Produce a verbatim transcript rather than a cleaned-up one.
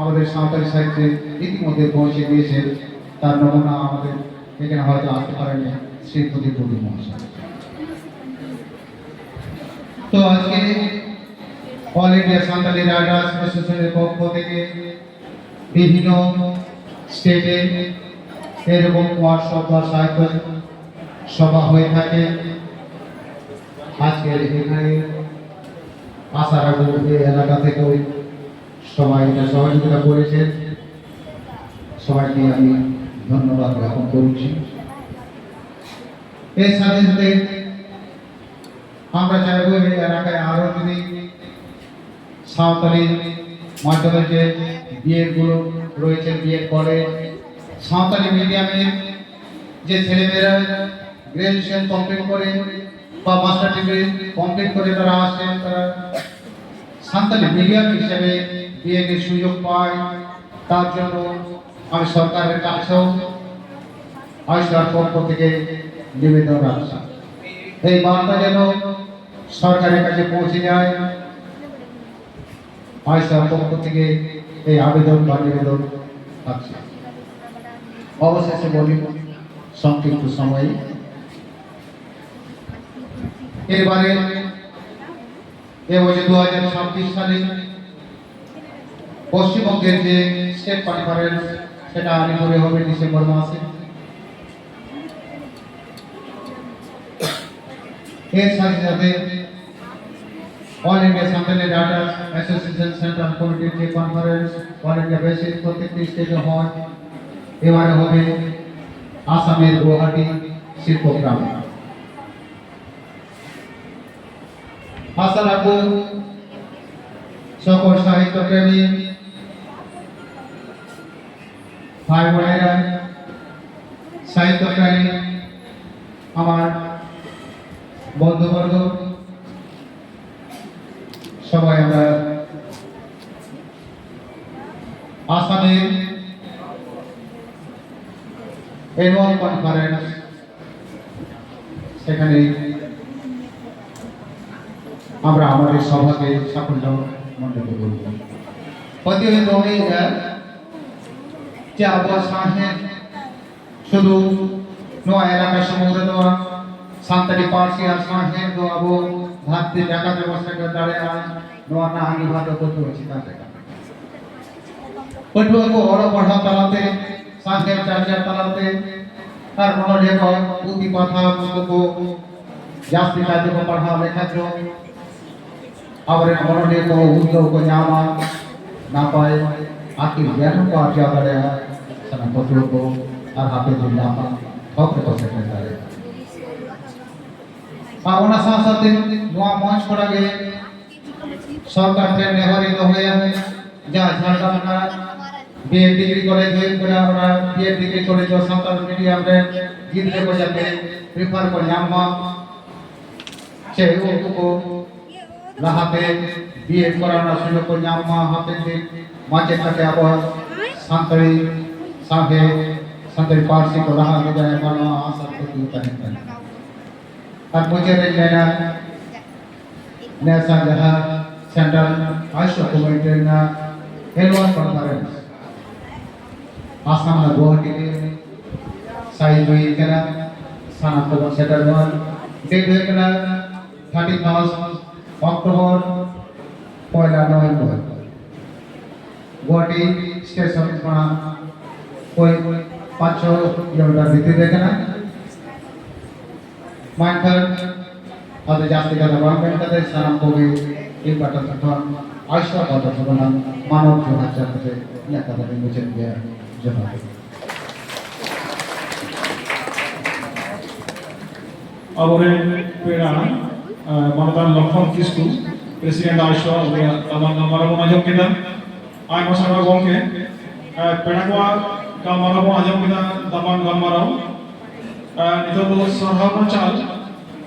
আমাদের সাঁওতালি সাহিত্যে ইতিমধ্যে পৌঁছে দিয়েছেন, তার নমুনা আমাদের এখানে হয়তো আসতে পারেন শ্রী প্রদীপ বড়ুয়া মহাশয়। তো আজকে অল ইন্ডিয়া সাঁওতালি রাইটার্স অ্যাসোসিয়েশনের পক্ষ থেকে বিভিন্ন স্টেটে এরকম ওয়ার্কশপ বা সাহিত্য সভা হয়ে থাকে। আজকে এখানে আসার আগে এই এলাকা থেকে সবাই এটা সহযোগিতা করেছেন, সবাইকে আমি ধন্যবাদ জ্ঞাপন করছি। এর সাথে সাথে আমরা চাইবো এই এলাকায় আরও যদি সাঁওতালি মাধ্যমে যে বিএড গুলো রয়েছে, বিএড কলেজ, সাঁওতালি মিডিয়ামের যে ছেলেমেয়েরা গ্র্যাজুয়েশন কমপ্লিট করে বা মাস্টার ডিগ্রি কমপ্লিট করে তারা আসেন, তারা সাঁওতালি মিডিয়াম হিসেবে বিএড এর সুযোগ পায়, তার জন্য আমি সরকারের কাছেও আইসার পক্ষ থেকে নিবেদন রাখছি, এই বার্তা যেন সরকারের কাছে পৌঁছে যায়। আইসার পক্ষ থেকে এই আবেদন বা নিবেদন রাখছি। অবশেষে বলি, সংক্ষিপ্ত সময়ে এবারে এ বছর দু হাজার ছাব্বিশ সালে পশ্চিমবঙ্গের যে স্টেট কনফারেন্স, সেটা আলিপুরে হবে ডিসেম্বর মাসে। এর সাথে সাথে all India Santali writers association central কমিটির যে কনফারেন্স অল ইন্ডিয়া বেসিস প্রত্যেকটি স্টেটে হয়, এবারে হবে আসামের গুয়াহাটি শিল্পগ্রামে। আশা রাখব সকল সাহিত্যপ্রেমী ভাই বোনেরা, সাহিত্যপ্রেমী আমার বন্ধুবর্গ, সবাই আমরা আসামের অ্যানুয়াল কনফারেন্স, সেখানে আমরা আমাদের সভাকে সাফল্য মণ্ডিত করব। ᱯᱟᱹᱛᱭᱟᱹᱣ ᱫᱚᱦᱚᱭᱮᱫᱼᱟ ᱡᱮ ᱟᱵᱚᱣᱟᱜ ᱥᱟᱶᱦᱮᱫ ᱥᱩᱫᱷᱩ ᱱᱚᱣᱟ ᱮᱞᱟᱠᱟ ᱥᱩᱢᱩᱝ ᱨᱮᱫᱚ ᱵᱟᱝ, ᱥᱟᱱᱛᱟᱲᱤ ᱯᱟᱹᱨᱥᱤ ᱟᱨ ᱥᱟᱶᱦᱮᱫ ᱫᱚ ᱟᱵᱚ ᱫᱷᱟᱹᱨᱛᱤ ᱡᱟᱠᱟᱛ ᱨᱮᱵᱚᱱ ᱥᱮᱴᱮᱨ ᱫᱟᱲᱮᱭᱟᱜᱼᱟ, ᱱᱚᱣᱟ ᱨᱮᱱᱟᱜ ᱟᱸᱜᱤᱵᱷᱟᱨ ᱫᱚ ᱯᱟᱹᱴᱷᱩᱣᱟᱹ ᱪᱮᱛᱟᱱ ᱨᱮ ᱠᱟᱱᱟ᱾ ᱯᱟᱹᱴᱷᱩᱣᱟᱹ ᱠᱚ ᱚᱞᱚᱜ ᱯᱟᱲᱦᱟᱣ ᱛᱟᱞᱟᱛᱮ, ᱥᱟᱶᱦᱮᱫ ᱪᱟᱨᱪᱟ ᱛᱟᱞᱟᱛᱮ ᱟᱨ ᱚᱱᱚᱞᱤᱭᱟᱹ ᱠᱚ ᱯᱩᱛᱷᱤ ᱯᱟᱛᱷᱟᱢ ᱠᱚ ᱡᱟᱹᱥᱛᱤ ᱠᱟᱭᱛᱮ ᱠᱚ ᱯᱟᱲᱦᱟᱣ ᱞᱮᱠᱷᱟᱱ ᱫᱚ ᱟᱵᱚᱨᱮᱱ ᱚᱱᱚᱞᱤᱭᱟᱹ ᱠᱚ ᱩᱫᱽᱜᱟᱹᱣ ᱠᱚ ᱧᱟᱢᱟ, ᱱᱟᱯᱟᱭ ᱟᱹᱠᱤᱞ ᱜᱮᱭᱟᱱ ᱦᱚᱸᱠᱚ ᱟᱨᱡᱟᱣ ᱫᱟᱲᱮᱭᱟᱜᱼᱟ᱾ ᱥᱟᱱᱟᱢ ᱯᱟᱹᱴᱷᱩᱣᱟᱹ ᱠᱚ ᱟᱨ ᱦᱟᱯᱮᱱ ᱫᱤᱱ ᱞᱟᱯᱷᱟᱝ ᱛᱷᱚᱠ ᱨᱮᱠᱚ ᱥᱮᱴᱮᱨ ᱫᱟᱲᱮᱭᱟᱜᱼᱟ᱾ ᱟᱨ ᱚᱱᱟ ᱥᱟᱶ ᱥᱟᱶᱛᱮ ᱱᱚᱣᱟ ᱢᱚᱧᱪ ᱠᱷᱚᱱᱟᱜ ᱜᱮ ᱥᱚᱨᱠᱟᱨ ᱴᱷᱮᱱ ᱱᱮᱦᱚᱨ ᱤᱧ ᱫᱚᱦᱚᱭᱟ, ᱡᱟᱦᱟᱸ ᱡᱷᱟᱲᱜᱨᱟᱢ ᱨᱮᱱᱟᱜ ᱵᱤ ᱮᱰ ᱰᱤᱜᱽᱨᱤ ᱠᱚᱞᱮᱡᱽ ᱦᱩᱭᱩᱜ ᱠᱟᱱᱟ, ᱚᱱᱟ ᱵᱤ ᱮᱰ ᱰᱤᱜᱽᱨᱤ ᱠᱚᱞᱮᱡᱽ ᱫᱚ ᱥᱟᱱᱛᱟᱲ ᱢᱤᱰᱤᱭᱟᱢ ᱨᱮ ᱜᱤᱫᱽᱨᱟᱹ ᱠᱚ ᱡᱟᱛᱮ ᱯᱨᱤᱯᱷᱟᱨ ᱠᱚ ᱧᱟᱢ ᱢᱟ, ᱥᱮ ᱩᱱᱠᱩ ᱠᱚ ᱞᱟᱦᱟᱛᱮ ᱵᱤ ᱮᱰ ᱠᱚᱨᱟᱣ ᱨᱮᱱᱟᱜ ᱥᱩᱡᱳᱜᱽ ᱠᱚ ᱧᱟᱢ ᱢᱟ, ᱦᱟᱯᱮᱱ ᱫᱤᱱ ᱢᱟᱪᱮᱫ ᱠᱟᱛᱮ ᱟᱵᱚᱣᱟᱜ ᱥᱟᱱᱛᱟᱲᱤ ᱥᱟᱶᱦᱮᱫ, ᱥᱟᱱᱛᱟᱲᱤ ᱯᱟᱹᱨᱥᱤ ᱠᱚ ᱞᱟᱦᱟ ᱤᱫᱤ ᱫᱟᱲᱮᱭᱟᱜ ᱢᱟ, ᱱᱚᱣᱟ ᱟᱥᱟ ᱠᱩᱠᱢᱩ ᱛᱟᱦᱮᱱ ᱠᱟᱱᱟ᱾ ᱟᱨ ᱢᱩᱪᱟᱹᱫ ᱨᱮᱧ ᱢᱮᱱᱟ, ᱱᱮᱥ ᱡᱟᱦᱟᱸ ᱥᱮᱱᱴᱨᱟᱞ ᱟᱭᱩᱥ ᱠᱚᱢᱤᱴᱤ ᱨᱮᱱᱟᱜ ᱮᱱᱩᱣᱟᱞ ᱠᱚᱱᱯᱷᱟᱨᱮᱱᱥ ᱟᱥᱟᱢ ᱨᱮᱱᱟᱜ ᱜᱩᱣᱟᱦᱟᱴᱤ ᱨᱮ ᱥᱟᱭᱤᱱ ᱦᱩᱭ ᱠᱟᱱᱟ, ᱥᱟᱱᱟᱢ ᱠᱚᱵᱚᱱ ᱥᱮᱴᱮᱨ ᱢᱟ᱾ ᱰᱮᱴ ᱦᱩᱭᱩᱜ ᱠᱟᱱᱟ ᱛᱷᱟᱨᱴᱤ ᱯᱷᱟᱨᱥᱴ ᱚᱠᱴᱳᱵᱚᱨ, ᱯᱚᱭᱞᱟ ᱱᱚᱵᱷᱮᱢᱵᱚᱨ᱾ ᱜᱩᱣᱟᱦᱟᱴᱤ ᱥᱴᱮᱥᱚᱱ ᱠᱷᱚᱱᱟᱜ ᱳᱭ ᱯᱟᱸᱪ ᱪᱷᱚ ᱠᱤᱞᱳᱢᱤᱴᱟᱨ ᱵᱷᱤᱛᱤᱨ ᱨᱮ ᱠᱟᱱᱟ᱾ ᱢᱮᱱᱠᱷᱟᱱ ᱟᱫᱚ ᱡᱟᱹᱥᱛᱤ ᱠᱟᱛᱷᱟ ᱵᱟᱝ ᱢᱮᱱ ᱠᱟᱛᱮ ᱥᱟᱱᱟᱢ ᱠᱚᱜᱮ ᱤᱧ ᱯᱟᱦᱴᱟ ᱥᱮᱫ ᱠᱷᱚᱱ ᱟᱭᱩᱥᱢᱟᱱ ᱵᱷᱟᱨᱚᱛ ᱥᱚᱨᱠᱟᱨ ᱢᱟᱱᱚᱛ ᱡᱚᱦᱟᱨ ᱪᱟᱞ ᱠᱟᱛᱮ ᱤᱧᱟᱹᱜ ᱠᱟᱛᱷᱟ ᱫᱚᱧ ᱢᱩᱪᱟᱹᱫ ᱜᱮᱭᱟ᱾ ᱡᱚᱦᱟᱨ᱾ ᱟᱵᱚᱨᱮᱱ ᱯᱮᱲᱟ, ᱟᱸ, ᱢᱟᱱᱚᱛᱟᱱ ᱞᱚᱠᱷᱚᱱ ᱠᱤᱥᱠᱩ, ᱯᱨᱮᱥᱤᱰᱮᱱᱴ ᱟᱭᱩᱥᱢᱟᱱ, ᱩᱱᱤᱭᱟᱜ ᱫᱟᱢᱟᱱ ᱜᱟᱞᱢᱟᱨᱟᱣ ᱵᱚᱱ ᱟᱸᱡᱚᱢ ᱠᱮᱫᱟ᱾ ᱟᱭᱢᱟ ᱥᱟᱨᱦᱟᱣ ᱜᱚᱢᱠᱮ᱾ ᱟᱸ, ᱯᱮᱲᱟ ᱠᱚᱣᱟᱜ ᱜᱟᱞᱢᱟᱨᱟᱣ ᱵᱚᱱ ᱟᱸᱡᱚᱢ ᱠᱮᱫᱟ, ᱫᱟᱢᱟᱱ ᱜᱟᱞᱢᱟᱨᱟᱣ᱾ ᱟᱸ, ᱱᱤᱛᱚᱜ ᱫᱚ ᱥᱟᱨᱦᱟᱣ ᱨᱮᱱᱟᱜ ᱪᱟᱞ᱾